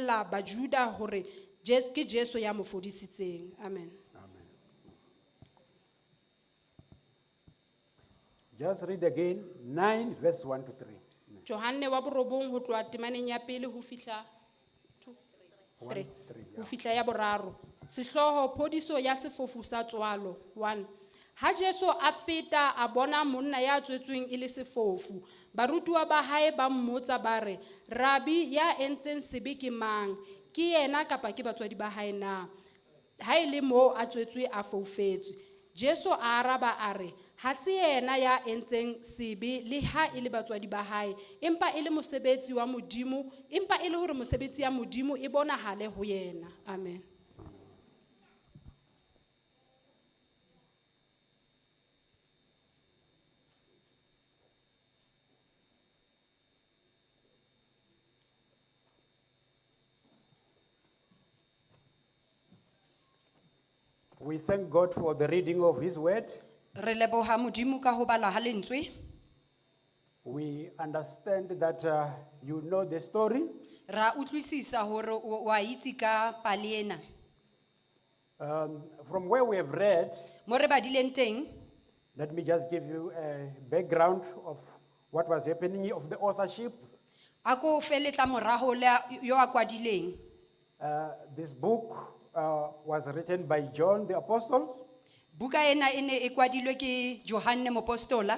bolella Bajuda hore ke Jesu ya mo fodisitseng. Amen. Amen. Just read again 9 verse 1 to 3. Johanne wa borobong ho tloha temaneng ya pele ho fihla two, One, three. three, Ho yeah. fihla ya boraro. Sehlooho phodiso ya sefofu sa tswalo 1. Ha Jesu a feta a bona monna ya tswetsweng e le sefofu. Barutuwa ba hae ba mmotsa ba re, "Rabi ya entseng sebe ke mang? Ke yena kapa ke batswadi ba hae na?" Ha e le moo a tswetswe a foufetswe. Jesu a araba a re, ha se yena ya entseng sebe le ha e le batswadi ba hae, empa e le mosebetsi wa Modimo, empa e le hore mosebetsi ya Modimo e bonahale ho yena. Amen. We thank God for the reading of His word. Re leboha Modimo ka ho bala ha lentswe. We understand that you know the story. Ra utlwisisa hore o wa itse ka pale ena. From where we have read, Mo re badileng teng, let me just give you a background of what was happening of the authorship. a ko fe letlamorago le yo a kwadileng. This book was written by John the Apostle, Buka ena e ne e kwadilwe ke Johanne Mopostola,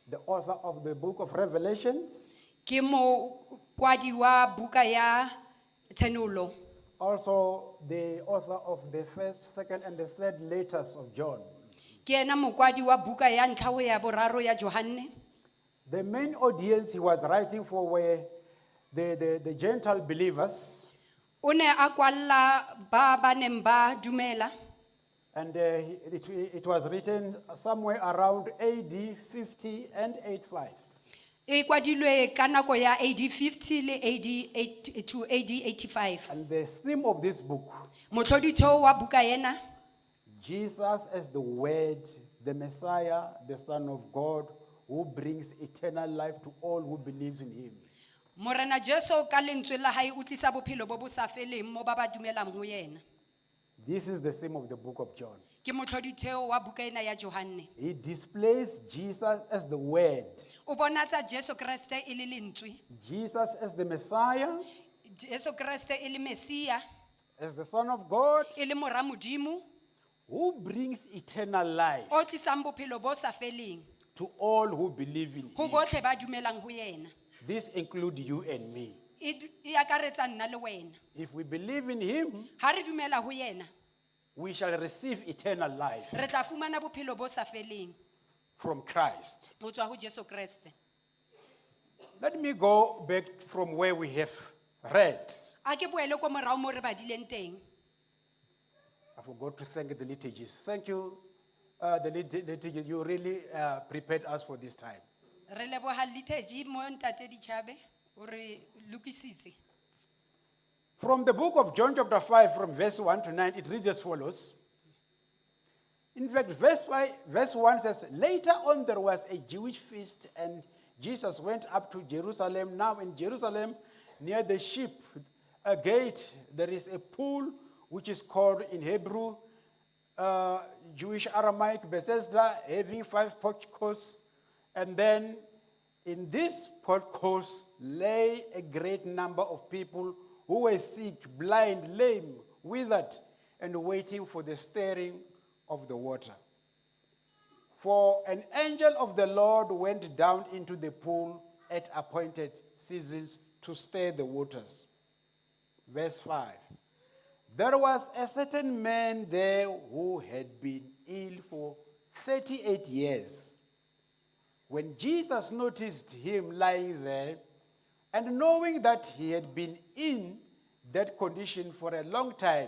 the author of the book of Revelations, ke mokwadi wa buka ya Tshenolo. also the author of the first, second, and the third letters of John. Ke ena mokwadi wa buka ya ntlha ho ya boraro ya Johanne. The main audience he was writing for were the Gentile believers, O ne a kwalla ba ba neng ba dumela. and it was written somewhere around AD 50 and 85. E kwadilwe ka nako ya AD 50 le AD 8 to AD 85. And the theme of this book, Motlhoditho wa buka ena, Jesus as the Word, the Messiah, the Son of God, who brings eternal life to all who believes in him. Morena Jesu ka lentswe la hae o tlisa bophelo bo bo sa feleng mo ba ba dumelang ho yena. This is the theme of the book of John. Ke motlhoditheo wa buka ena ya Johanne. He displays Jesus as the Word, O bonatsa Jesu Kreste e le lentswe, Jesus as the Messiah, Jesu Kreste e le Messia, as the Son of God, e le mora Modimo who brings eternal life o tlisang bophelo bo sa feleng to all who believe in ho him. botlhe ba dumelang ho yena. This includes you and me. E e akaretsa nna le wena. If we believe in him, Ha re dumela ho yena, we shall receive eternal life re tla fumana bophelo bo sa feleng from Christ. ho tswa ho Jesu Kreste. Let me go back from where we have read. A ke boele ko morao mo re badileng teng. I forgot to thank the liturgists. Thank you, the liturgists. You really prepared us for this time. Re leboha liturgy mo ntate Dichabe o re lokisitse. From the book of John, chapter 5, from verse 1 to 9, it reads as follows. In fact, verse, 5, verse 1 says, Later on there was a Jewish feast, and Jesus went up to Jerusalem. Now in Jerusalem, near the sheep a gate, there is a pool which is called in Hebrew, Jewish Aramaic, Bethesda, having 5 porticos. And then in this porticos lay a great number of people who were sick, blind, lame, withered, and waiting for the stirring of the water. For an angel of the Lord went down into the pool at appointed seasons to stir the waters. Verse 5. There was a certain man there who had been ill for 38 years. When Jesus noticed him lying there, and knowing that he had been in that condition for a long time,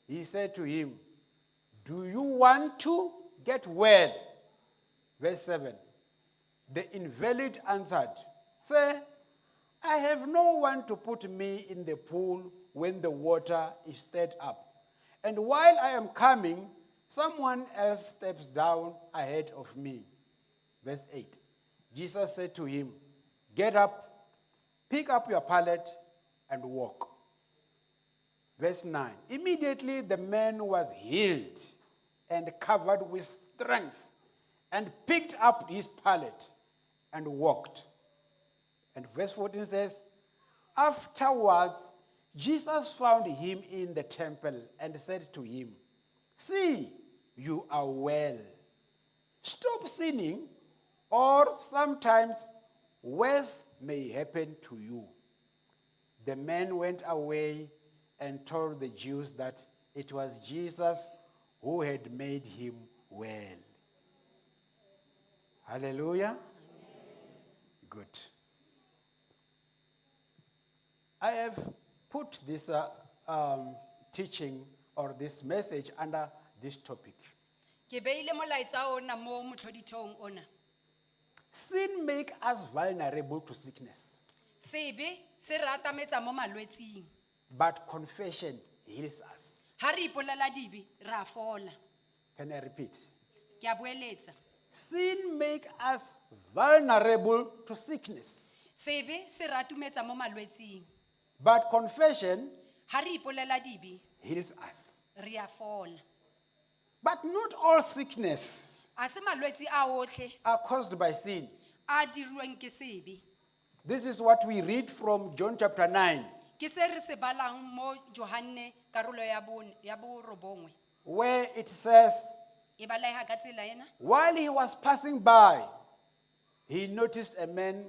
he said to him, Do you want to get well? Verse 7. The invalid answered, Sir, I have no one to put me in the pool when the water is stirred up. And while I am coming, someone else steps down ahead of me. Verse 8. Jesus said to him, Get up, pick up your pallet, and walk. Verse 9. Immediately the man was healed and covered with strength and picked up his pallet and walked. And verse 14 says, Afterwards, Jesus found him in the temple and said to him, See, you are well. Stop sinning, or sometimes wealth may happen to you. The man went away and told the Jews that it was Jesus who had made him well. Hallelujah. Good. I have put this teaching or this message under this topic. Ke beile molaetsa ona mo motlhodithong ona. Sin make us vulnerable to sickness, Sebe se re atametsa mo malwetsing. but confession heals us. Ha re ipolela dibe re a fola. Can I repeat? Ke a boeletsa. Sin make us vulnerable to sickness, Sebe se re atumetsa mo malwetsing. but confession Ha re ipolela dibe heals us. re a fola. But not all sickness A se malwetsi a otlhe are caused by sin. a diruwang ke sebe. This is what we read from John chapter 9, Ke se re se balang mo Johanne karolo ya bone ya borobongwe. where it says, E baleha ka tsela ena. While he was passing by, he noticed a man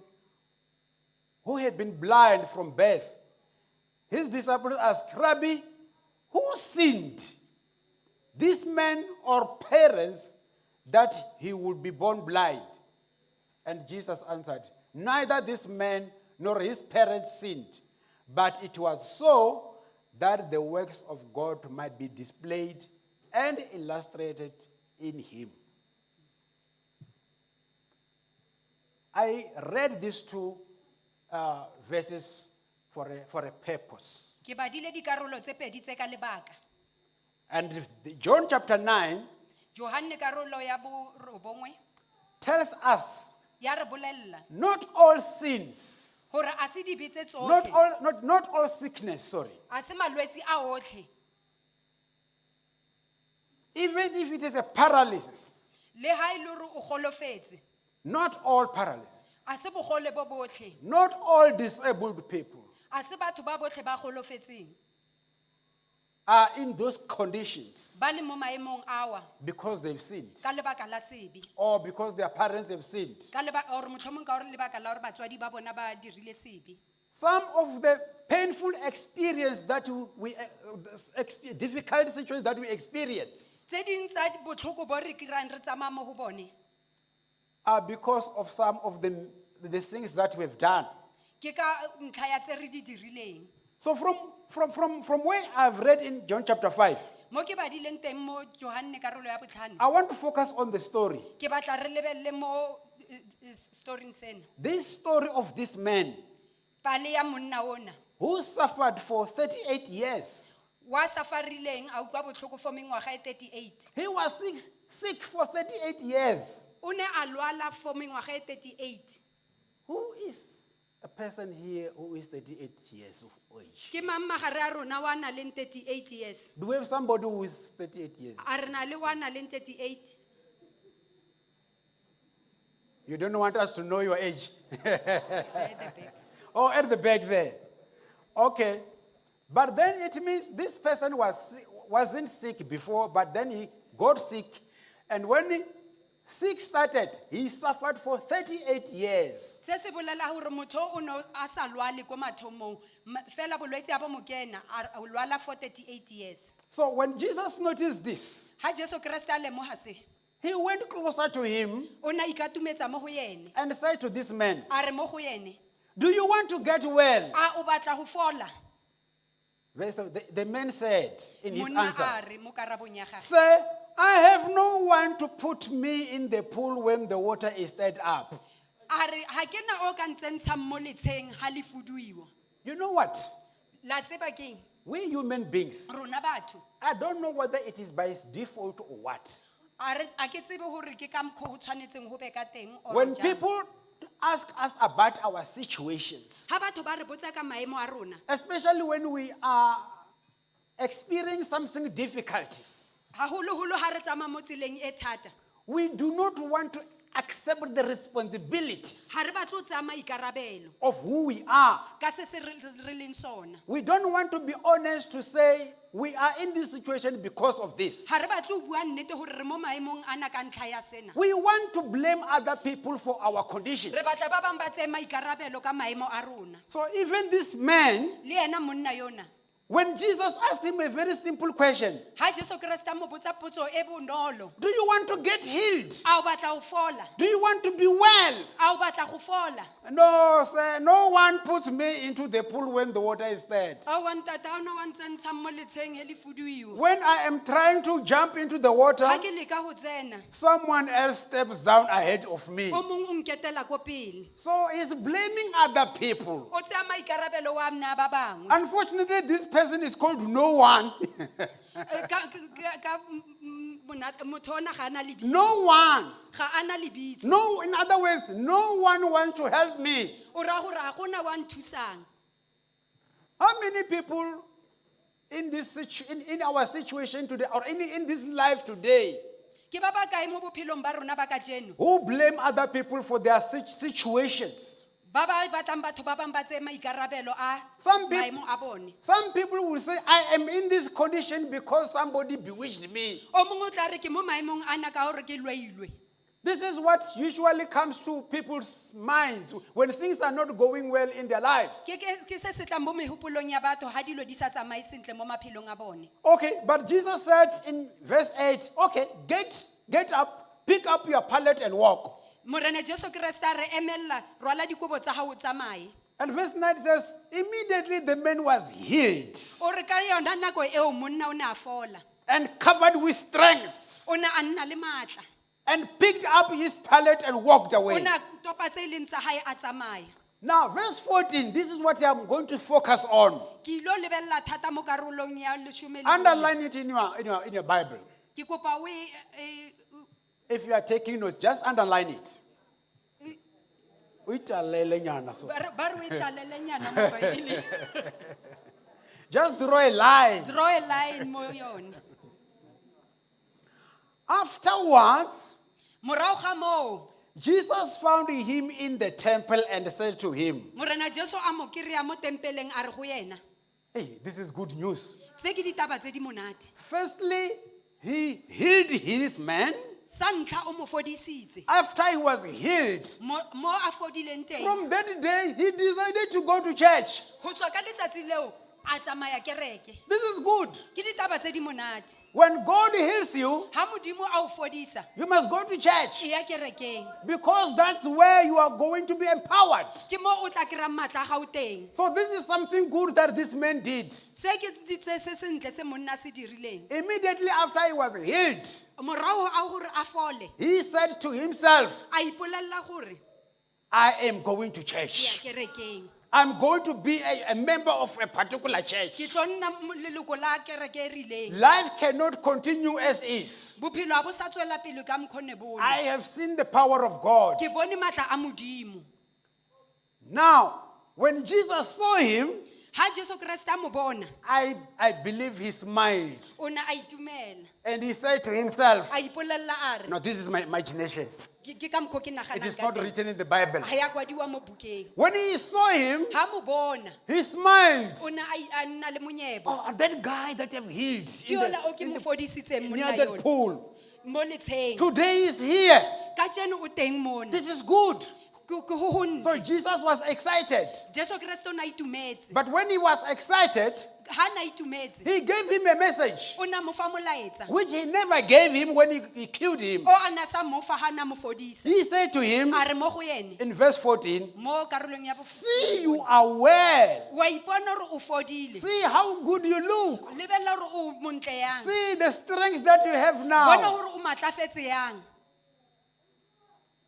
who had been blind from birth. His disciples asked, Rabbi, who sinned, this man or parents, that he would be born blind? And Jesus answered, Neither this man nor his parents sinned, but it was so that the works of God might be displayed and illustrated in him. I read these two verses for a purpose. Ke badile dikarolo tse pedi tse ka lebaka. And if the- John chapter 9 Johanne karolo ya borobongwe tells us ya re bolella not all sins, hore a se dibe tse not tsotlhe, all, not all sickness, sorry, a se malwetsi a otlhe, even if it is a paralysis, le ha e le hore o golofetse, not all paralysis, a se bogole bo botlhe, not all disabled people a se batho ba botlhe ba golofetseng, are in those conditions ba le mo maemong awa because they've sinned ka lebaka la sebe. or because their parents have sinned. Ka leba or mohlomong ka hore lebaka la hore batswadi ba bona ba dirile sebe. Some of the painful experience that we difficult situations that we experience Tse ding tsa botlhoko bo re kry-ang re tsamaya mo go bone, are because of some of the things that we've done. ke ka ntlha ya tse re di dirileng. So from where I've read in John chapter 5, Mo ke badileng teng mo Johanne karolo ya botlhano, I want to focus on the story. ke batla re lebelle mo storing sena. This story of this man Pale ya monna ona who suffered for 38 years. wa safarileng a utlwa botlhoko for mengwaga e 38. He was sick for 38 years. O ne a lwala for mengwaga e 38. Who is a person here who is 38 years of age? Ke mang magare a rona wa nang le 38 years? Do we have somebody who is 38 years? A re na le wa nang le 38? You don't want us to know your age. There at the back. Oh, at the back there. Okay. But then it means this person wasn't sick before, but then he got sick. And when sick started, he suffered for 38 years. Se se bolela hore motho o no a sa lwale ko mathomong, fela bolwetse a bo mo kena, a o lwala for 38 years. So when Jesus noticed this, Ha Jesu Kreste a lemoha se, he went closer to him o ne a ikatumetsa mo go yene. and said to this man, A re mo go yene, Do you want to get well? a o batla ho fola? Verse the man said in his Monna answer, a re mo karabong ya gagwe, Sir, I have no one to put me in the pool when the water is stirred up. A re ha ke na o ka ntsentshang mo letsheng ha le fuduiwa. You know what? La tseba keng? We human beings, Rona batho. I don't know whether it is by default or what. A re a ke tsebe hore ke ka mokgwa ho tshwanetseng ho be ka teng or When jang. people ask us about our situations, Ha batho ba re botsa ka maemo a rona, especially when we are experience something difficulties, Haholoholo ha re tsamaya mo tseleng e thata, we do not want to accept the responsibilities ha re batle ho tsaya maikarabelo of who we are. ka se se re leng sona. We don't want to be honest to say we are in this situation because of this. Ha re batle ho bua nnete hore re mo maemong ana ka ntlha ya sena. We want to blame other people for our conditions. Re batla ba bang ba tseye maikarabelo ka maemo a rona. So even this man, Le yena monna yona, when Jesus asked him a very simple question, ha Jesu Kreste a mo botsa potso e bonolo, do you want to get healed? a o batla ho fola? Do you want to be well? A o batla go fola? No, sir, no one puts me into the pool when the water is stirred. Aowa ntate, ha ona wa ntsentshang mo letsheng he le fuduiwa. When I am trying to jump into the water, Ha ke leka ho tsena, someone else steps down ahead of me. o mong o nketela ko pele. So he's blaming other people. O tsaya maikarabelo wa mna ba bangwe. Unfortunately, this person is called no one. Eh, ka motho ona ga ana lebitso. No one. Ga ana lebitso. No, in other words, no one wants to help me. O raya gore ga gona wa nthusang. How many people in our situation today or in this life today Ke ba ba kae mo bophelong ba rona ba kajeno? who blame other people for their situations? Ba ba batlang batho ba bang ba tseye maikarabelo a Some peop- maemo a bone. Some people will say, I am in this condition because somebody bewitched me. O mongwe o tla re ke mo maemong ana ka gore ke lwailwe. This is what usually comes to people's minds when things are not going well in their lives. Ke se se tlang mo mehopolong ya batho ha dilo di sa tsamaye sentle mo maphelong a bone. Okay, but Jesus said in verse 8, okay, get up, pick up your pallet and walk. Morena Jesu Kreste a re emella, rwala dikobo tsa hao o tsamaye. And verse 9 says, immediately the man was healed O re ka yona nako eo monna o ne a fola. and covered with strength O ne a nna le matla. and picked up his pallet and walked O away. ne a topa tse e leng tsa hae a tsamaya. Now, verse 14, this is what I'm going to focus on. Ke ilo lebella thata mo karolong ya leshome le bone. Underline it in your Bible. Ke kopa o e- e- If you are taking notes, just underline it. O italele nyana so. ba re o e tlalelenyana mo Baebeleng. Just draw a line. Draw a line mo yone. Afterwards, Morao ga moo, Jesus found him in the temple and said to him, Morena Jesu a mo kry-a mo tempeleng a re go yena, Hey, this is good news. tse ke ditaba tse di monate. Firstly, he healed his man. Sa ntlha o mo fodisitse. After he was healed, Mo a fodileng teng. from that day, he decided to go to church. Ho tswa ka letsatsi leo a tsamaya kereke. This is good. Ke ditaba tse di monate. When God heals you, Ha Modimo a o fodisa, you must go to church e ya kerekeng. because that's where you are going to be empowered. Ke mo o tla kry-ang matla a gago teng. So, this is something good that this man did. Se ke se sentle se monna se dirileng. Immediately after he was healed, Morago a gore a fole, he said to himself, a ipolelela gore I am going to ke ya church. kerekeng. I'm going to be a member of a particular church. Ke tlo nna leloko la kereke e rileng. Life cannot continue as is. Bophelo ha bo sa tswela pele ka mokgwa ne bo le. I have seen the power of God. Ke bone matla a Modimo. Now, when Jesus saw him, Ha Jesu Kreste a mo bona, I believe he smiled. o ne a itumela. And he said to himself, A ipolelela a re, Now, this is my imagination. ke ka mokgwa ke It naganang is ka not teng. written in the Bible. Ha ya kwadiwa mo bukeng. When he saw him, Ha mo bona, he smiled. o ne a nna le monyebo. Oh, that guy that I've healed Ke in yola o ke the, mo fodisitseng near monna that yona. pool. Mo letsheng. Today is here. Kajeno o teng mona. This is good. Ke ho hontle. So Jesus was excited. Jesu Kreste o ne a itumetse. But when he was excited, Ha na itumetse, he gave him a message, o ne a mo fa molaetsa. which he never gave him when he killed him. O a na sa mo fa ha na mo fodisa. He said to him A re mo go yene, in verse 14, mo karolong ya See, you are well. Wa ipona hore o fodile. See how good you look. Lebella hore o montle yang. See the strength that you have Bona now. hore o matlafetse yang.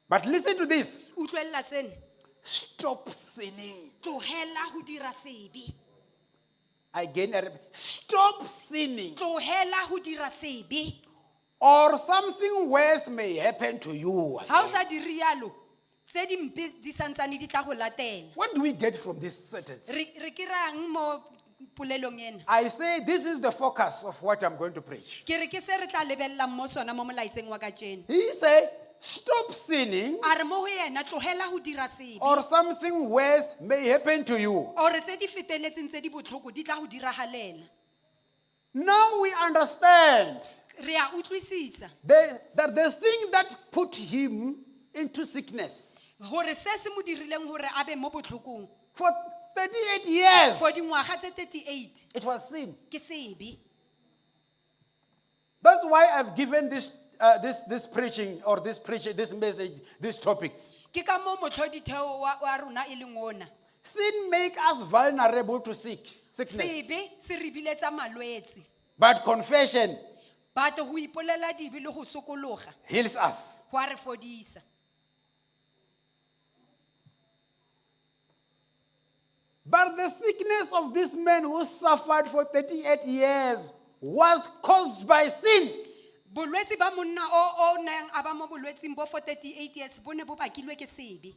But listen to this. Utlwella sena. Stop sinning. Tlohela ho dira sebe. Again, I repeat, stop sinning. Tlohela ho dira sebe. Or something worse may happen to you. Ha o sa dire jalo, tse dimpe di santsane di tla go latela. What do we get from this sentence? Re kry-ang mo polelong ena. I say this is the focus of what I'm going to preach. Ke re ke se re tla lebellang mo sona mo molaetseng wa kajeno. He said, stop sinning A re mo ho yena tlohela ho dira sebe. or something worse may happen to you. Ore tse di feteletseng tse di botlhoko di tla go diragalela. Now we understand Re a utlwisisa that the thing that put him into sickness gore se se mo dirileng gore a be mo botlhokong for 38 years, for dingwaga tse 38 it was sin. ke sebe. That's why I've given this preaching or this preaching, this message, this topic. Ke ka moo motlhoditheo wa rona e leng ona. Sin make us vulnerable to sickness. Sebe se re biletsa malwetse. But confession But ho ipolela dibe le ho sokologa heals us. ho a re fodisa. But the sickness of this man who suffered for 38 years was caused by sin. Bolwetse ba monna o neng a ba mo bolwetseng bo for 38 years bo ne bo bakilwe ke sebe.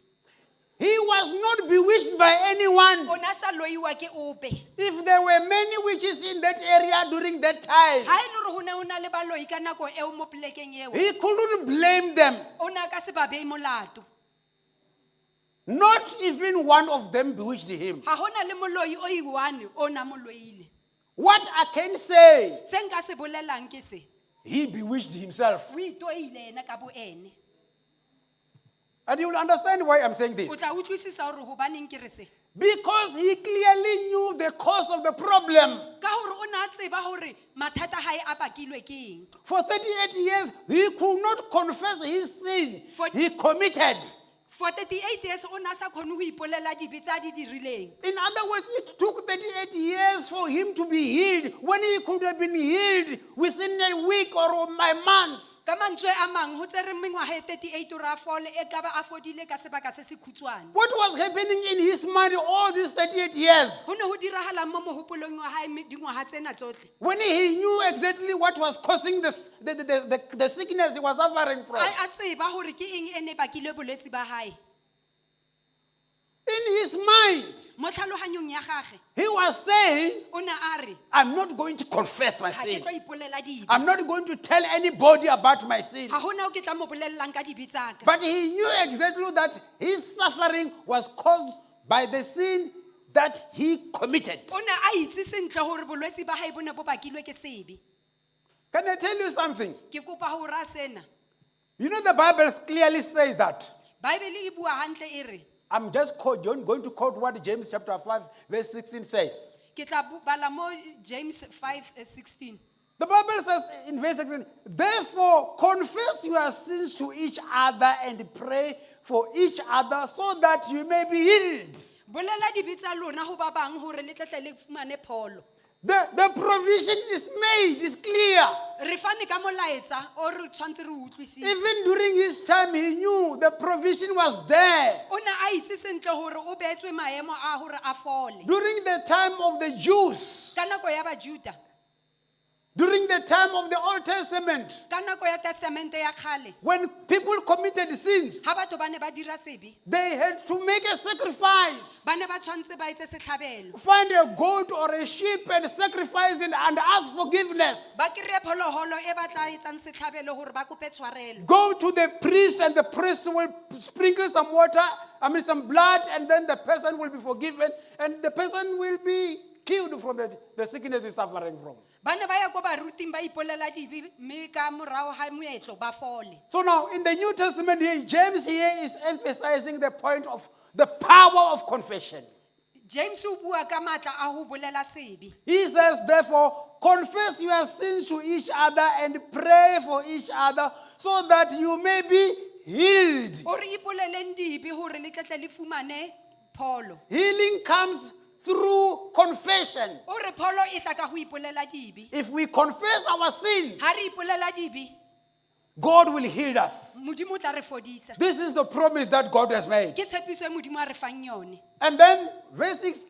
He was not bewitched by anyone. O ne a sa loiwa ke ope. If there were many witches in that area during that time, Ha e le hore ho ne ho na le baloi ka nako eo mo polekeng eo, he couldn't blame them. o ne a ka se ba behe molato. Not even one of them bewitched him. Ha hona le moloi o i-one o na mo loile. What I can say, Se nka se bolelang ke se, he bewitched himself. o itoile yena ka bo ene. And you will understand why I'm saying O this. tla utlwisisa hore hobaneng ke re se. Because he clearly knew the cause of the problem. Ka hore o ne a tseba hore mathata a hae a bakilwe ke eng. For 38 years, he could not confess his sin he committed. For 38 years o ne a sa kgone ho ipolela dibe tse a di dirileng. In other words, it took 38 years for him to be healed when he could have been healed within a week or my months. Ka mantswe a mang ho tsere mengwaha e 38 hore a fole e ka ba a fodile ka sebaka se se khutshwane. What was happening in his mind all these 38 years? Ho ne ho dirahalang mo mohopolong wa hae dingwaha tsena tsohle. When he knew exactly what was causing this, the sickness he was suffering from. A tseba hore ke eng e ne bakile bolwetse ba hae. In his mind, Mo tlhaloganyong ya gagwe, he was saying, o ne a re, I'm not going to confess my ha ke sin. tlo ipolela dibe. I'm not going to tell anybody about my sin. Ha hona o ke tla mo bolellang ka dibe tsa ka. But he knew exactly that his suffering was caused by the sin that he committed. O ne a itse sentle hore bolwetse ba hae bo ne bo bakilwe ke sebe. Can I tell you something? Ke kopa ho ra sena. You know, the Bible clearly says that. Bible e bua hantle e re, I'm just going to quote what James chapter 5, verse 16 says. ke tla bala mo James 5:16. The Bible says in verse 16, therefore confess your sins to each other and pray for each other so that you may be healed. Bolela dibe tsa lona ho ba bang hore le tletle le fumane pholo. The provision is made, it's clear. Re fane ka molaetsa o re tshwantse re o utlwisise. Even during his time, he knew the provision was there. O ne a itse sentle hore o beetswe maemo a hore a fole. During the time of the Jews, Ka nako ya Bajuda, during the time of the Old Testament, ka nako ya Testamente ya kgale, when people committed sins, ha batho ba ne ba dira sebe, they had to make a sacrifice. ba ne ba tshwantse ba etse setlhabelo. Find a goat or a sheep and sacrifice it and ask forgiveness. Ba kry-e pholoholo e ba tla etsang setlhabelo hore ba kope tshwarelo. Go to the priest and the priest will sprinkle some water, I mean some blood, and then the person will be forgiven and the person will be killed from the sickness he's suffering from. Ba ne ba ya ko baruting ba ipolela dibe mme ka morao ha moetlo ba fole. So now in the New Testament here, James here is emphasizing the point of the power of confession. James o bua ka matla a ho bolela sebe. He says, therefore, confess your sins to each other and pray for each other so that you may be healed. O re ipoleleng dibe hore le tletle le fumane pholo. Healing comes through confession. O re pholo e tla ka ho ipolela dibe. If we confess our sins, Ha re ipolela dibe, God will heal us. Modimo o tla re fodisa. This is the promise that God has made. Ke tshepiso e Modimo a re fang yone. And then verse 6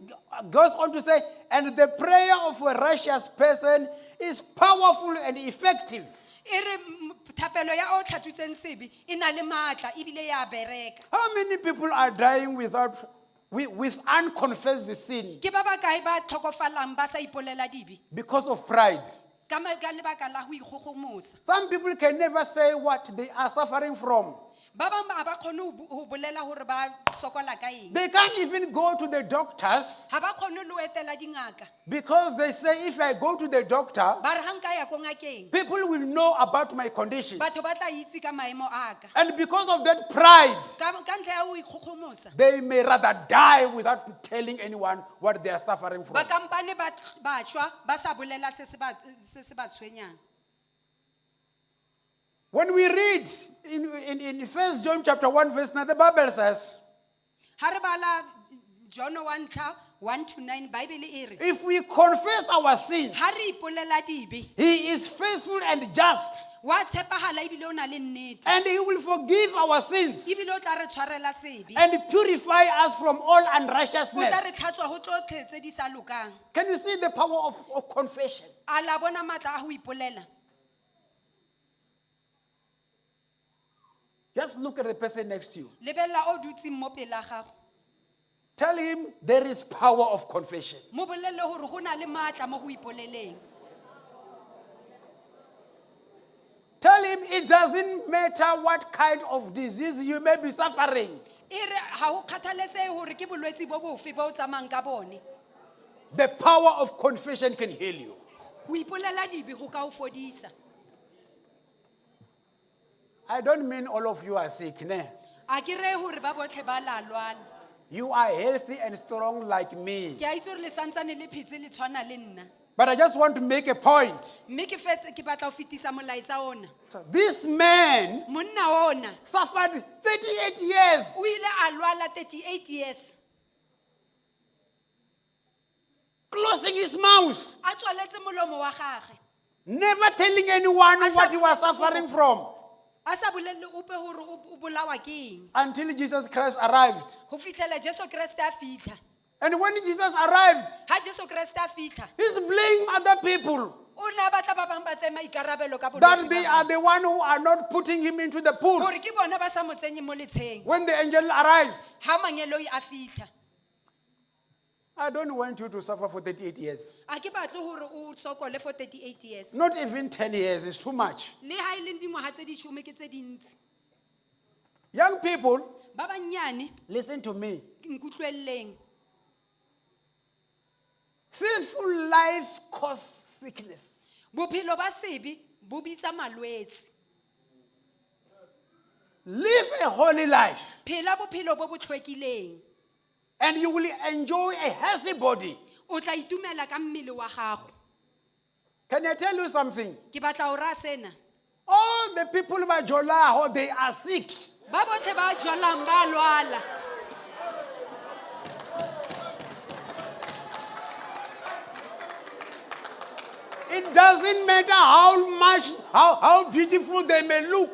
goes on to say, and the prayer of a righteous person is powerful and effective. E re thapelo ya o tlhatswitseng sebe e na le matla ebile ya bereka. How many people are dying without With unconfessed sin Ke ba bakae ba tlhokofalang ba sa ipolela dibe because of pride? Ka lebaka la go ikgogomosa. Some people can never say what they are suffering from. Ba bangwe ga ba kgone ho bolela gore ba sokola ka eng. They can't even go to the doctors Ga ba kgone le ho etela dingaka. because they say, if I go to the doctor, Ba re ga nka ya ko ngakeng, people will know about my condition. batho ba tla itse ka maemo a ka. And because of that pride, Ka ntlha ya ho ikgogomosa, they may rather die without telling anyone what they are suffering from. ba kampane ba shwa ba sa bolela se se ba tshwenyang. When we read in 1 John chapter 1, verse 9, the Bible says, Ha re bala John wa ntlha 1 to 9, Bible e re, if we confess our sins, ha re ipolela dibe, he is faithful and just, wa tshepahala ebile o na le nnete. and he will forgive our sins Ebile o tla re tshwarela sebe. and purify us from all O tla re unrighteousness. tlhatswa ho tlotlhe tse di sa lokang. Can you see the power of confession? A la bona matla a ho ipolela? Just look at the person next to you. Lebella o dutseng mo pela gago. Tell him there is power of confession. Mo bolelle hore ho na le matla mo ho ipoleleng. Tell him it doesn't matter what kind of disease you may be suffering. E re ha ho kgathaletsehe hore ke bolwetsi bo bofe bo o tsamayang ka bone. The power of confession can heal you. Ho ipolela dibe ho ka o fodisa. I don't mean all of you are sick, ne? A ke reye hore ba botlhe ba la lwala. You are healthy and strong like me. Ke a itse hore le santsane le phetse le tshwana le nna. But I just want to make a point. Mme ke batla ho fetisa molaetsa ona. This man Monna ona suffered 38 years o ile a lwala 38 years. closing his mouth, A tswaletse molomo wa gagwe. never telling anyone what he was suffering from A sa bolelle ope hore o bolawa ke eng. until Jesus Christ arrived. Ho fihlela Jesu Kreste a fihla. And when Jesus arrived, Ha Jesu Kreste a fihla, he's blaming other people o ne a batla ba bang ba tseye maikarabelo ka bolwetse that ba they hae. are the one who are not putting him into the pool Hore ke bona ba sa mo tsenye mo letsheng. when the angel arrives. Ha mangeloi a fihla. I don't want you to suffer for 38 years. A ke batle hore o sokole for 38 years. Not even 10 years, it's too much. Le ha e leng dingwaga tse di shome ke tse dintsi. Young people, Ba bannyane, listen to me. nkutlwelleng. Sinful life causes sickness. Bophelo ba sebe bo bitsa malwetse. Live a holy life Phela bophelo bo bo tlhwekileng. and you will enjoy a healthy body. O tla itumela ka mmele wa gago. Can I tell you something? Ke batla ho raya sena. All the people by Jolaho, they are sick. Ba botlhe ba jwalang ba lwala. It doesn't matter how beautiful they may look.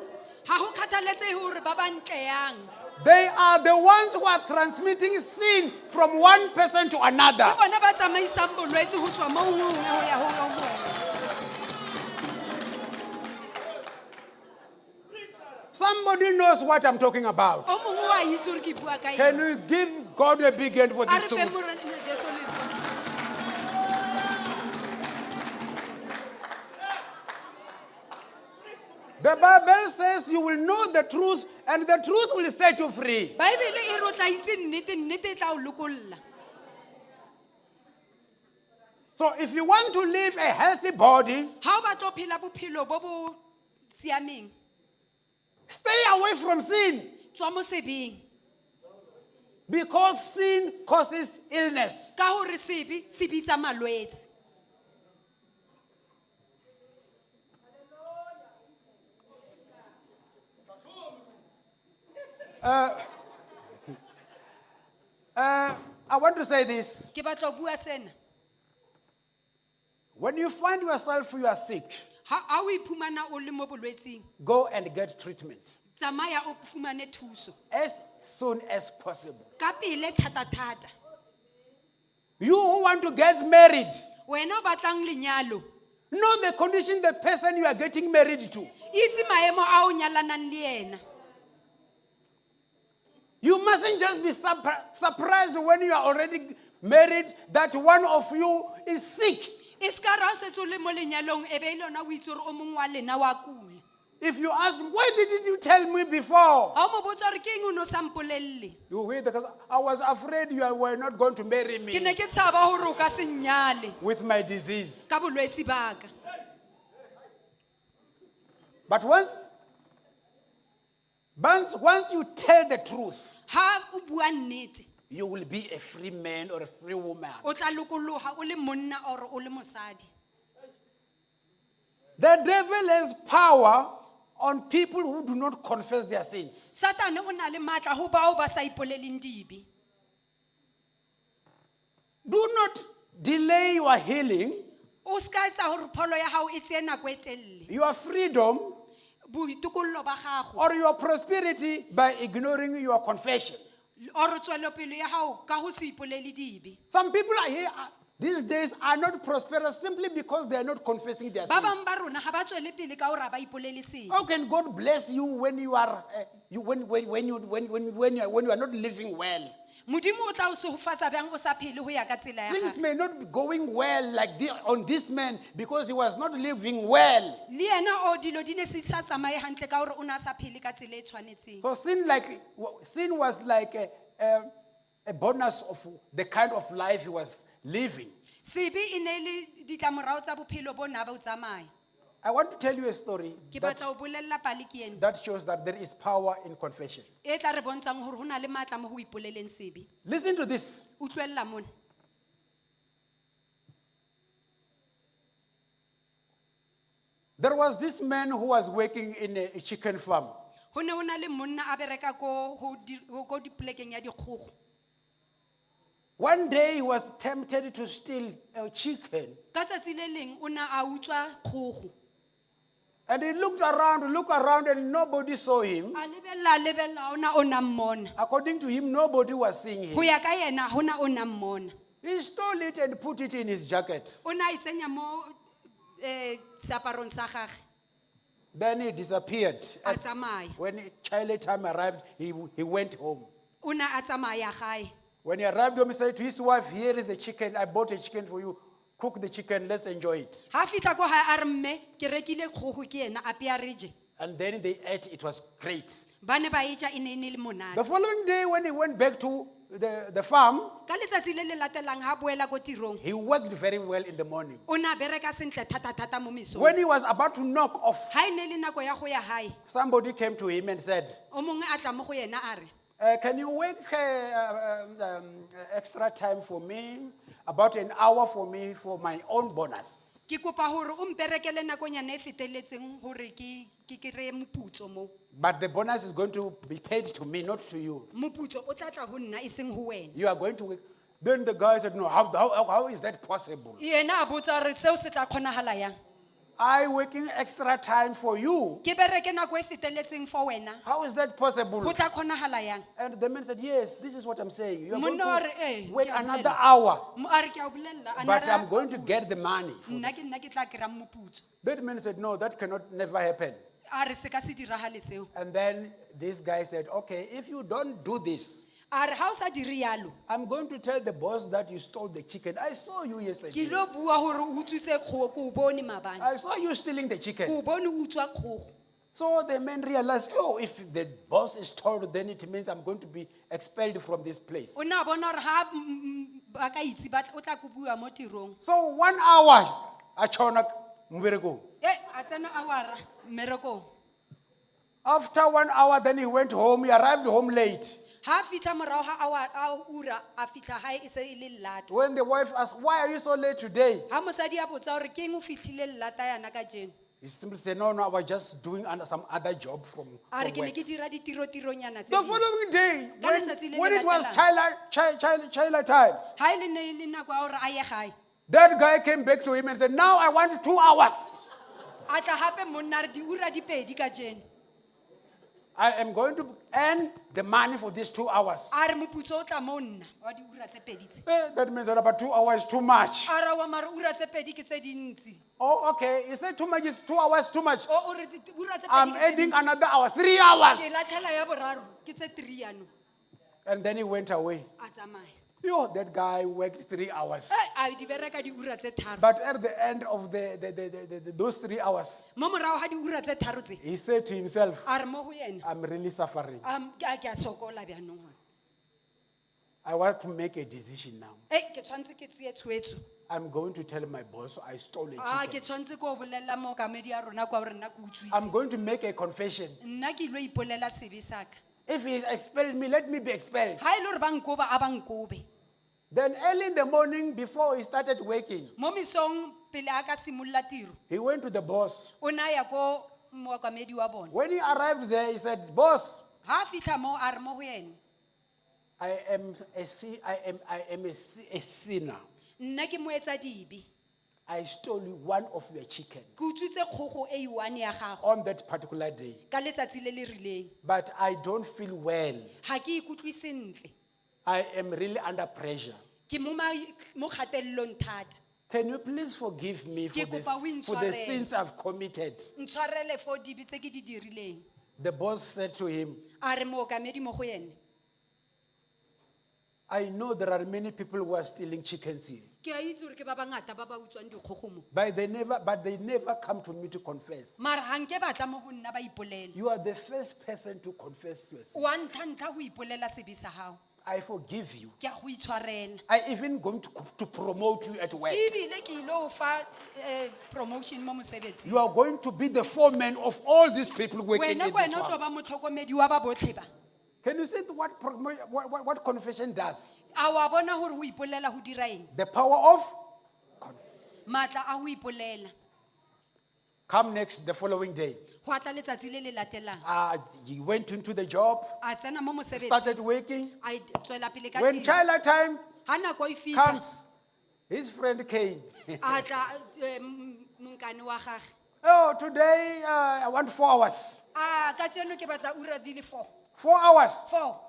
Ha ho kgathaletsehe hore ba bantle yang. They are the ones who are transmitting sin from one person to another. Ke bona ba tsamaisang bolwetse ho tswa mo ho ho ya ho o mong. Somebody knows what I'm talking about. O mongwe wa itse hore ke bua ka Can eng. you give God a big hand for A this re feng truth? Morena Jesu letsoho. The Bible says you will know the truth and the truth will set you free. Baebele e re o tla itse nnete, nnete e tla o lokolla. So if you want to live a healthy body, Ha o batla ho phela bophelo bo bo siameng, stay away from sin tswa mo sebeng. because sin causes illness. Ka hore sebe se bitsa malwetse. I want to say this. Ke batla ho bua sena. When you find yourself you are sick, Ha o iphumana o le mo bolwetsing, go and get treatment tsamaya o fumane thuso. as soon as possible. Ka pele thata thata. You who want to get married, Wena o batlang lenyalo, know the condition the person you are getting married to. itse maemo a o nyalanang le yena. You mustn't just be surprised when you are already married that one of you is sick. E se ka ra o setse o le mo lenyalong e be e le yona o itse gore o mongwe wa lena wa kula. If you ask him, why didn't you tell me before? Ha o mo botsa gore ke eng o ne o sa mpolelle? You hear because I was afraid you were not going to marry Ke me ne ke tshaba gore o ka se nnyale with my disease. ka bolwetsi ba ka. But once you tell the truth, Ha o bua nnete, you will be a free man or a free woman. o tla lokoloha o le monna or o le mosadi. The devil has power on people who do not confess their sins. Satane o na le matla ho bao ba sa ipoleleng dibe. Do not delay your healing, O ska etsa hore pholo ya hao e tseye nako e telele. your freedom, Boitokollo ba gago or your prosperity by ignoring your confession. or tswelopele ya hao ka ho se ipolele dibe. Some people are here these days are not prosperous simply because they are not confessing their Ba sins. bang ba rona ha ba tswele pele ka hore ha ba ipolele sebe. How can God bless you when you are you, when, you, when, you are, when you are not living well? Modimo o tla o sehofatsa bjang o sa phele ho ya ka tsela ya Things gagwe. may not be going well like on this man because he was not living well. Le yena o dilo di ne se sa tsamaye hantle ka hore o ne a sa phele ka tsela e tshwanetseng. So sin was like a bonus of the kind of life he was living. Sebe e ne le ditlamorao tsa bophelo bo na ba o tsamaya. I want to tell you a story Ke that, batla ho bolella pale ke ena. that shows that there is power in confession. E tla re bontshang hore ho na le matla mo ho ipoleleng sebe. Listen to this. Utlwella mona. There was this man who was working in a chicken farm. Ho ne ho na le monna a bereka ko ho di ho ko dipolekeng ya dikgogo. One day he was tempted to steal a chicken. Ka tsatsi le leng o ne a utswa kgogo. And he looked around, and nobody saw him. A lebella a lebella ha hona o na mmona. According to him, nobody was seeing Ho him. ya ka yena ha hona o na mmona. He stole it and put it in his jacket. O ne a e tsenya mo seaparong sa gagwe. Then he disappeared. A tsamaya. When child time arrived, he went home. O ne a tsamaya gae. When he arrived home, he said to his wife, Here is the chicken. I bought a chicken for you. Cook the chicken. Let's enjoy it. Ha fihla ko hae a re mme ke rekile kgogo ke ena apea re je. And then they ate. It was great. Ba ne ba e ja e ne e ne le monate. The following day, when he went back to the farm, Ka letsatsi le le latelang ha boela ko tirong. he worked very well in the morning. O ne a bereka sentle thata-thata mo mesong. When he was about to knock off, Ha e ne le nako ya go ya hae, somebody came to him and said, o mongwe a tla mo go yena a re, Can you work extra time for me? About an hour for me for my own bonus. ke kopa hore o mperekele nakonyana e fetelletseng hore ke kry-e moputso mo. But the bonus is going to be paid to me, not to you. Moputso o tla tla ho nna e seng ho wena. You are going to work. Then the guy said, No, how is that possible? Yena a botsa hore seo se tla kgonahala yang. I working extra time for you. Ke bereke nako e fetelletseng for wena. How is that possible? Ho tla kgonahala yang? And the man said, Yes, this is what I'm saying. You are going Monna wa re, to "Eh, work ke a another bolela." hour, A re ke a o bolella, a but na I'm going to get the money. Nna ke nna ke tla kry-a moputso. That man said, No, that cannot never happen. A re se ka se diragale seo. And then this guy said, Okay, if you don't do this, A re ha o sa dire yalo, I'm going to tell the boss that you stole the chicken. I saw you ke yesterday. lo bua hore o utswitse kgogo, ke o bone maabane. I saw you stealing the Ke chicken. o bone o utswa kgogo. So the man realized, oh, if the boss is told, then it means I'm going to be expelled from this place. O ne a bona hore ha ba ka itse ba o tla kopiwa mo tirong. So 1 hour, achona mbereko. E, a tsena hour-a mmerekong. After 1 hour, then he went home. He arrived home late. Ha a fitlha morao ha a ura, a fitlha hae e se e le lata. When the wife asked, Why are you so late today? Ha mosadi a botsa hore ke eng o fihlile lata yana kajeno? He simply said, No, no, I was just doing some other job A re from ke ne work. ke dira ditirotironyana tse The ding. following day, Ka letsatsi le when le it was latelang. child time, Ha e le ne e le nako ya hore a ye gae. that guy came back to him and said, Now I want 2 hours. A tla hape monna a re diura di pedi kajeno. I am going to earn the money for these 2 hours. A re moputso o tla mo nna wa diura tse pedi tse. That means that about 2 hours too much. A re wa mara ura tse pedi ke tse dintsi. Oh, okay. You said too much is 2 hours too much. O o re diura tse I'm pedi ke tse adding dintsi. another hour, 3 hours. Ke latlhela ya boraro ke tse three yanong. And then he went away. A tsamaya. Yo, that guy worked 3 hours. Eh, a di bereka diura tse tharo. But at the end of those 3 hours, Mo morago ga diura tse tharo tse, he said to himself, a re mo go yena, I'm really suffering. ke a sokola bjanong gona. I want to make a decision now. Ei, ke tshwanetse ke tseye tshwetso. I'm going to tell my boss I stole a Ah, ke chicken. tshwanetse ke o bolelela mookamedi ya rona kwa gore nna ke utswitse. I'm going to make a confession. Nna ke ilo ipolela sebe sa ka. If he expelled me, let me be expelled. Ha e le gore ba nkoba, a ba nkobe. Then early in the morning, before he started working, Mo mesong pele a ka simolola tiro, he went to the boss. o ne a ya ko mookamedi wa bona. When he arrived there, he said, Boss, Ha a fitlha mo, a re mo go ene, I am a sinner. nna ke moetsadibe. I stole one of your chicken Ke utswitse kgogo e one ya gago on that particular day. ka letsatsi le le rileng. But I don't feel well. Ga ke ikutlwe sentle. I am really under pressure. Ke mo kgatelelong thata. Can you please forgive me Ke kopa o for the intshwarele. sins I've committed? Ntshwarele for dibe tse ke di dirileng. The boss said to him, A re mookamedi mo go ene, I know there are many people who are stealing chickens here, ke a itse gore ke ba bangata ba ba utswang dikgogo mo. but they never come to me to confess. Mara ga nke ba tla mo go nna ba ipolela. You are the first person to confess your sin. Wa ntlha-ntlha go ipolela sebe sa gago. I forgive you. Ke a go itshwarela. I even going to promote you at work. Ebile ke ile go fa promotion mo mosebetsing. You are going to be the foreman of all these people working in Wena this ke wena o tlo farm. ba motlhokomedi wa ba botlhe ba. Can you see what confession does? A wa bona gore go ipolela go dira eng? The power of Maatla a go ipolela. Come next the following day. Go a tla letsatsi le le latelang. He went into the job, A tsena mo mosebetsing. started working. A tswela pele ka When tiro. China time Ha nako e fitlha, comes, his friend came. a tla monkane wa gagwe. Oh, today I want 4 hours. A kajeno ke batla ura di le four. 4 hours. Four.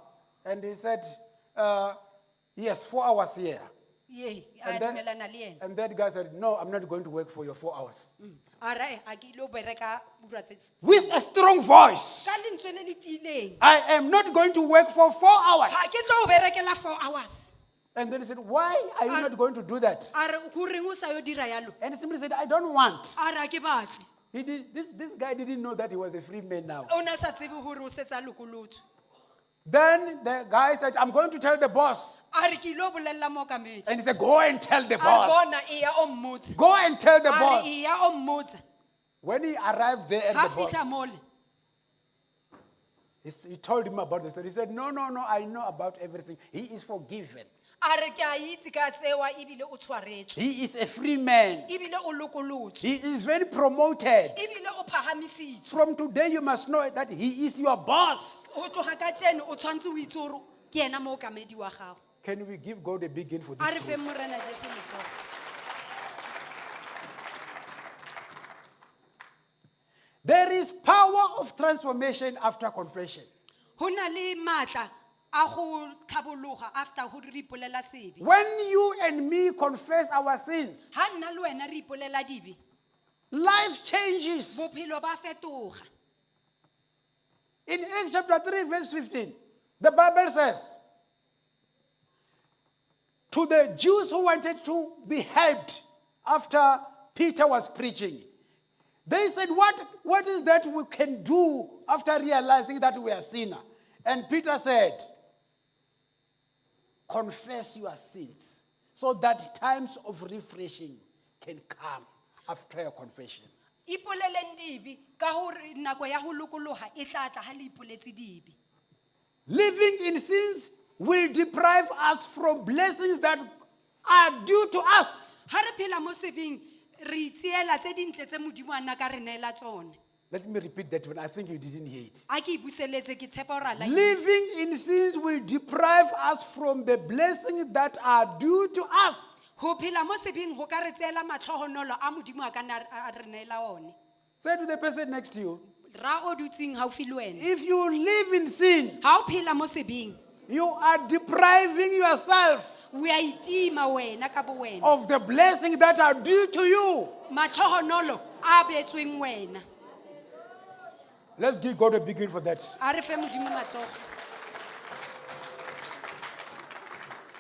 And he said, yes, 4 hours here. Ye, a And then, dumelana le ena. and that guy said, no, I'm not going to work for your 4 hours. A re, a ke ilo bereka ura tse. With a strong voice, Ka lentswe le le tiileng. I am not going to work for 4 hours. Ha ke tlo o berekela 4 hours. And then he said, why are you not going to do that? A re, goreng o sa yo dira yalo? And he simply said, I don't want. A re, ha ke batle. This guy didn't know that he was a free man now. O ne a sa tsebe hore o setse a lokolotswe. Then the guy said, I'm going to tell the boss. A re, ke ilo bolella mookamedi. And he said, go and tell the A re, boss. bona, eya o mmotse. Go and tell the A re, boss. eya o mmotse. When he arrived there at Ha the boss, fihla mole. he told him about the story. He said, no, no, no, I know about everything. He is forgiven. A re, ke a itse ka tsewa ebile o tshwaretswe. He is a free man. Ebile o lokolotswe. He is very promoted. Ebile o phahamisitswe. From today, you must know that he is your boss. Ho tloha kajeno o tshwantse o itse hore ke yena mookamedi wa gago. Can we give God a big hand for A re this? Truth? feng Morena Jesu letsogo. There is power of transformation after confession. Ho na le matla a go tlhabologa after go re ipolela sebe. When you and me confess our sins, Ha nna le wena re ipolela dibe, life changes. bophelo ba fetoga. In Acts chapter 3, verse 15, the Bible says, to the Jews who wanted to be helped after Peter was preaching, they said, what is that we can do after realizing that we are sinner? And Peter said, confess your sins so that times of refreshing can come after your confession. Ipoleleng dibe ka hore nako ya ho lokoloha e tla tla ha le ipoletse dibe. Living in sins will deprive us from blessings that are due to us. Ha re phela mo sebeng re itseela tse dintle tse Modimo a nna ka re neela tsone. Let me repeat that one. I think you didn't hear it. A ke ipuseletse ke tshepa hore a la e Living in sins will deprive us from the blessings that are due to us. Ho phela mo sebeng ho ka re tseela matlhogonolo a Modimo a ka nna a re neela one. Say to the person next to you, Ra o dutseng haufi le wena. if you live in sin, Ha o phela mo sebeng, you are depriving yourself o a itima wena ka bo wena. of the blessings that are due to you. Matlhogonolo a beetsweng wena. Let's give God a big hand for that. A re fe Modimo matsogo.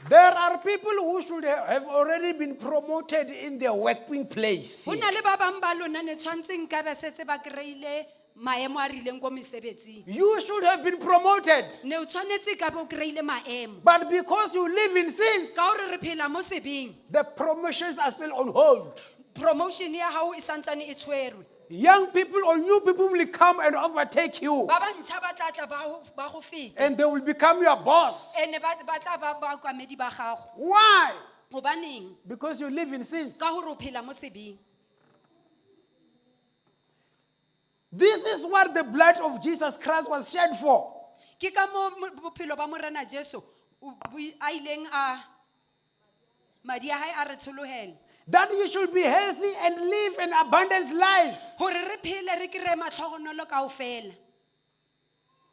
There are people who should have already been promoted in their working place. Ho na le ba bang ba lona ne tshwanetse nka be setse ba kry-ile maemo a rileng ko mesebetsing. You should have been promoted. Ne o tshwanetse ka be o kry-ile maemo. But because you live in sins, Ka hore re phela mo sebeng, the promotions are still on hold. promotion ya hao e santsane e tshwerwe. Young people or new people will come and overtake you Ba bantjha ba tla tla ba go feta. and they will become your boss. Ene ba tla ba baokamedi ba gago. Why? Hobaneng? Because you live in sins. Ka hore o phela mo sebeng. This is what the blood of Jesus Christ was shed for. Ke ka moo bophelo ba Morena Jesu a ileng a madi a hae a re tsholohela. That you should be healthy and live an abundant life. Hore re phele re kry-e matlhogonolo kaofela.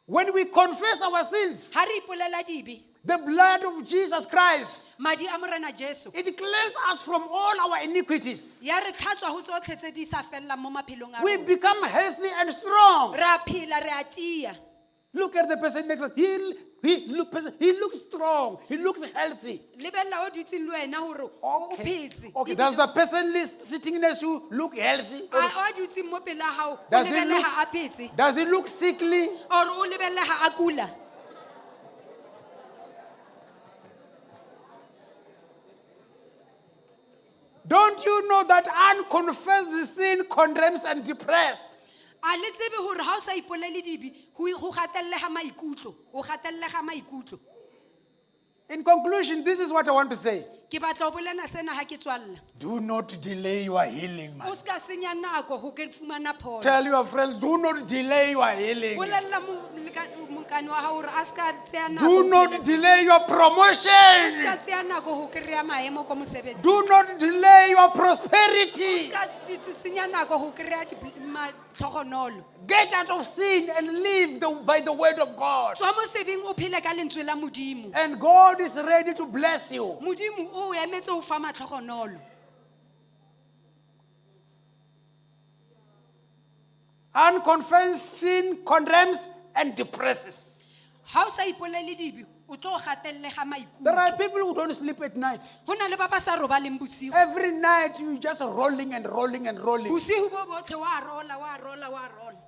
When we confess our sins, Ha re ipolela dibe, the blood of Jesus Christ, madi a Morena Jesu it cleanses us from all our iniquities. ya re tlhatswa ho tsotlhe tse di sa fellang mo maphelong a We rona. become healthy and strong. Re a phela, re a tia. Look at the person next to you. He looks strong. He looks healthy. Lebella o dutseng le wena hore o phetse. Okay. Ebile Does the person sitting next to you look healthy? o dutseng mo pela hao, o Does he lebelle look, ha a phetse. does he look sickly? Or o lebelle ha a kula. Don't you know that unconfessed sin condemns and depresses? A le tsebe hore ha o sa ipolele dibe, ho gatelleha maikutlo, o gatelleha maikutlo. In conclusion, this is what I want to say. Ke batla ho bolela sena ha ke tswalla. Do not delay your healing, man. O ska senya nako ho ke fumana pholo. Tell your friends, do not delay your healing. Bolella molekane wa hao hore a ska tseya nako Do ho not phela- delay your A ska promotion. tseya nako ho kry-a maemo ko mosebetsing. Do not delay your prosperity. Ska senya nako ho kry-a matlhogonolo. Get out of sin and live by the word of God. Tswa mo sebeng o phele ka lentswe la Modimo. And God is ready to bless you. Modimo o emetse ho fa matlhogonolo. Unconfessed sin condemns and depresses. Ha o sa ipolele dibe, o tlo gatellega There are maikutlo. people who don't sleep at night. Ho na le ba ba sa robaleng bosigo. Every night you just rolling and rolling and rolling Bosigo bo botlhe wa rola, wa rola, wa rola.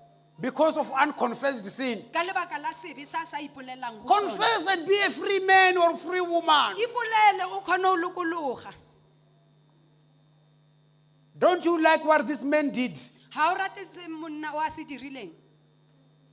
because of unconfessed sin. Ka lebaka la sebe sa sa ipolelang ho sona. Confess and be a free man or free woman. Ipolele o kgone ho lokologa. Don't you like what this man did? Ha o rate se monna o a se dirileng.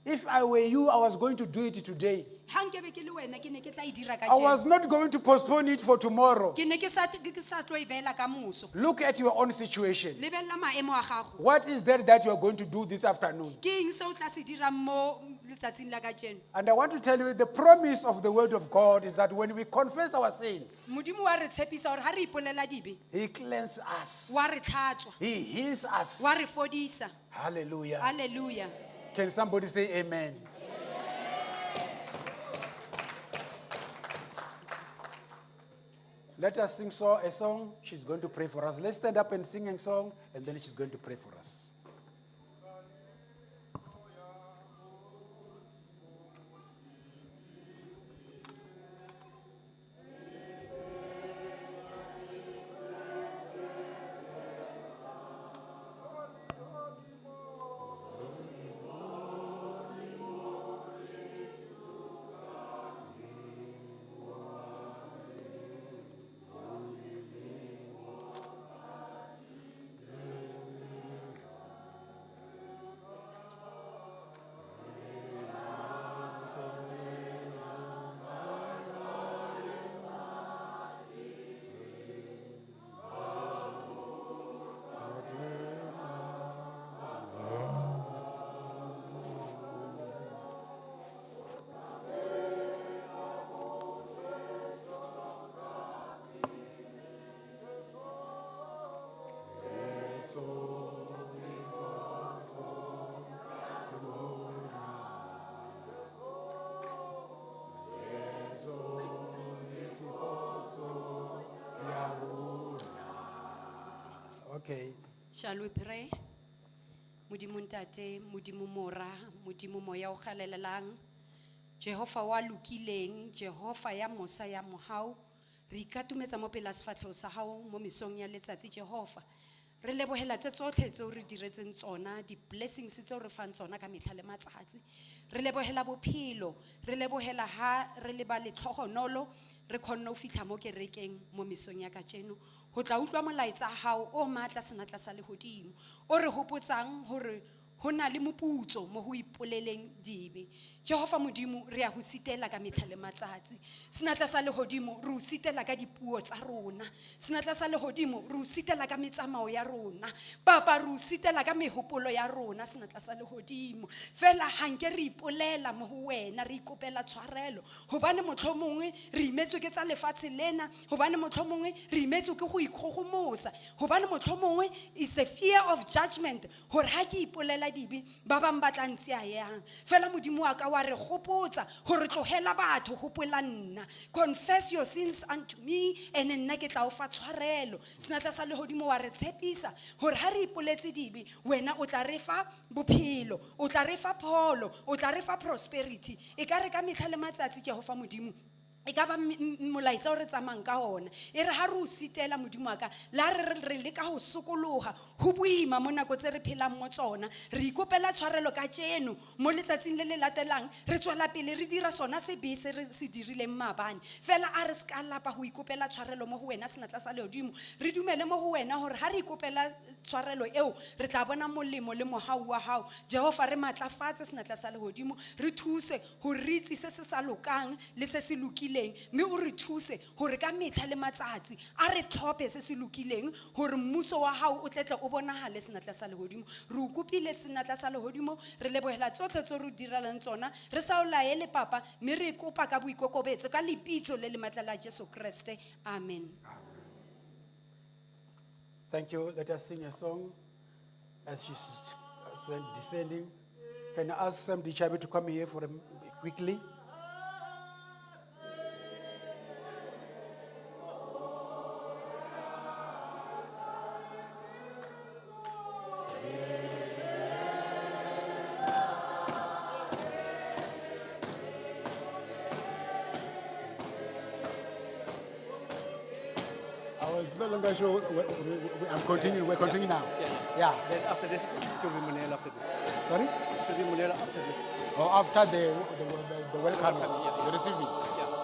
If I were you, I was going to do it today. Ha nkebe ke le wena ke ne ke tla e dira I was kajeno. not going to postpone it for tomorrow. Ke ne ke sa tlo e beela ka moso. Look at your own situation. Lebella maemo a gago. What is there that you are going to do this afternoon? Ke eng se o tla se dirang mo letsatsing la kajeno? And I want to tell you the promise of the word of God is that when we confess our sins, Modimo wa re tshepisa hore ha re ipolela dibe, He cleanses us, wa re tlhatswa, He heals us. wa re fodisa. Hallelujah. Hallelujah. Can somebody say amen? Let us sing a song. She's going to pray for us. Let's stand up and sing a song, and then she's going to pray for us. Okay. Shall we pray? Modimo Ntate, Modimo Mora, Modimo Moya o galalelang, Jehova wa lokileng, Jehova ya mosa ya mohau. Re ikatumetsa mo pela sefatlhego sa gago mo mesong ya letsatsi Jehova. Re lebohela tse tsotlhe tse o re diretseng tsona, di-blessings tse o re fang tsona ka metlha le matsatsi. Re lebohela bophelo, re lebohela ha re le ba letlhogonolo, re kgonne ho fihla mo kerekeng mo mesong ya kajeno. Ho tla utlwa molaetsa hao o matla senatla sa lehodimo, o re hopotsang hore ho na le moputso mo ho ipoleleng dibe. Jehova Modimo, re a ho sitela ka metlha le matsatsi. Senatla sa lehodimo, re o sitela ka dipuo tsa rona. Senatla sa lehodimo, re o sitela ka metsamao ya rona. Papa, re o sitela ka mehopolo ya rona, senatla sa lehodimo. Fela ha nke re ipolela mo ho wena, re ikopela tshwarelo. Hobane mohlomongwe re imetswe ke tsa lefatshe lena, hobane mohlomongwe re imetswe ke go ikgogomosa, hobane mohlomongwe it's the fear of judgment, hore ha ke ipolela dibe, ba bang ba tla ntseya yang. Fela Modimo wa ka wa re gopotsa hore tlohela batho, hopola nna. Confess your sins unto me, and nna ke tla o fa tshwarelo. Senatla sa lehodimo wa re tshepisa hore ha re ipoletse dibe, wena o tla re fa bophelo, o tla re fa pholo, o tla re fa prosperity. E ka re ka metlha le matsatsi, Jehova Modimo, e ka ba molaetsa o re tsamayang ka ona. E re ha re o sitela Modimo wa ka, le ha re leka ho sokoloha, ho boima mo nako tse re phelang mo tsona. Re ikopela tshwarelo kajeno, mo letsatsing le le latelang, re tswela pele re dira sona sebe se re se dirileng maabane. Fela a re ska lapa ho ikopela tshwarelo mo ho wena senatla sa lehodimo. Re dumele mo ho wena hore ha re ikopela tshwarelo eo, re tla bona molemo le mohau wa hao. Jehova, re matlafatse senatla sa lehodimo, re thuse hore re itse se se sa lokang le se se lokileng, mme o re thuse hore ka metlha le matsatsi a re tlhophe se se lokileng hore mmuso wa hao o tletle o bonahale senatla sa lehodimo. Re o kopile senatla sa lehodimo, re lebohela tsotlhe tse re o direlang tsona, re sa o laele papa, mme re kopa ka boikokobetso ka lebitso le le matla la Jesu Kreste. Amen. Thank you. Let us sing a song as she's descending. Can I ask Sam Dichabe to come here for a quickly? I was no longer sure. I'm continuing. We're continuing now. Yeah. Yeah. Then after this, it will be Monela after this. Sorry? It will be Monela after this. Oh, after the welcoming, Welcoming, yeah. the receiving. Yeah.